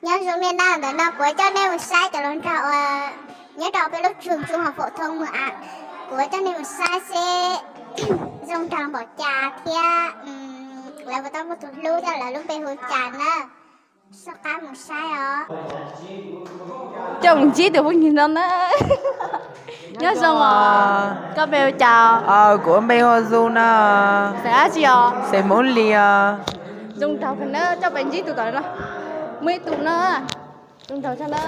Nyob zoo nej na, ntawm no kuv coj nej mus saib cov hluas nraug uas nyob rau peb lub tsoom tsoom hauv phom thoob mus a. Kuv coj nej mus saib seb zoo nraug npaum cas thiab lawv puas tau muaj tus hlub thiab lawv lub npe hu cas na. Soj qab mus saib os. Coj mus ntsib tus phooj ywg no na. Nyob zoo os. Koj npe hu cas? Kuv npe hu Zoo na. Xeem dab tsi os? Xeem Hmoob Lis os. Zoo nraug kawg na, coj peb ntsib tus tom no. Muaj ib tus no. Zoo nraug tshaj na.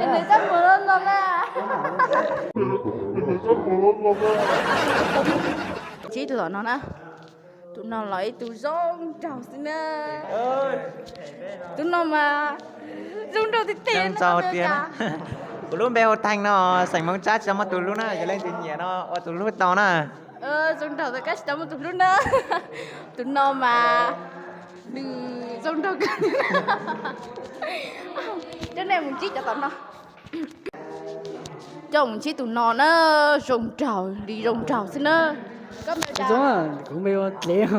Nws coj mus no na. Ntsib tus tom no na. Tus no los ib tug zoo nraug xwb na. Tus no mas zoo nraug tiag tiag. Kuv lub npe hu Theej no, xeem Hmoob Tsab, tsis tau muaj tus hlub na, yog leej twg nyiam no ua tus hlub tau na. Zoo nraug txawm koj tsis tau muaj tus hlub na. Tus no mas nws zoo nraug kawg. Coj nej mus ntsib cov tom no. Coj mus ntsib tus no na, zoo nraug li zoo nraug xwb na. Kuv npe hu Dlev.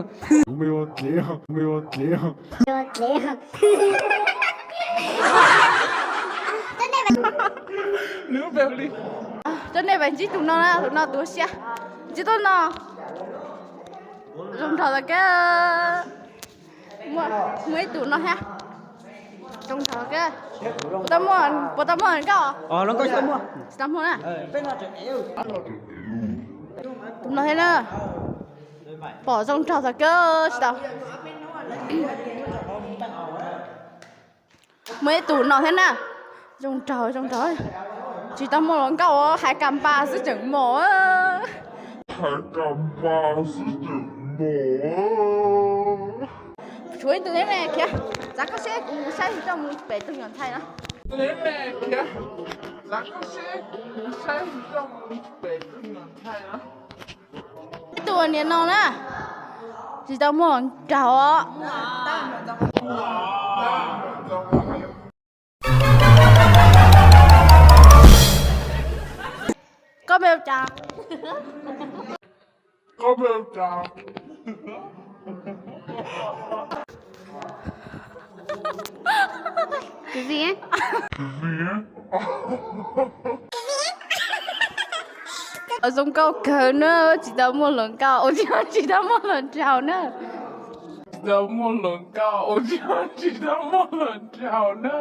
Coj nej pais ntsib tus no na, tus no tus siab. Ntsib tus no. Zoo nraug tau kawg. Muaj ib tug no thiab. Zoo nraug kawg. Puas tau muaj nkauj? Tsis tau muaj na. Tus no thiab na. Pom zoo nraug tau kawg tsis tau. Muaj ib tug no thiab na. Zoo nraug zoo nraug. Tsis tau muaj hluas nkauj, hais kas npas xwb tseem mos. Hais kas npas xwb tseem mos. Tshuav ib tug thiab me khiav, txav koj seb kuv mus saib tsis tau mus pem tug nyuam ntxhais no. Txav koj seb kuv mus saib tsis tau mus pem tug nyuam ntxhais no. Ib tug niam no na, tsis tau muaj hluas nraug os. Koj npe hu cas? Tus vim zoo nkauj kawg na, tsis tau muaj hluas nkauj ua tsis tau muaj hluas nraug na. Tsis tau muaj hluas nkauj ua tsis tau muaj hluas nraug na.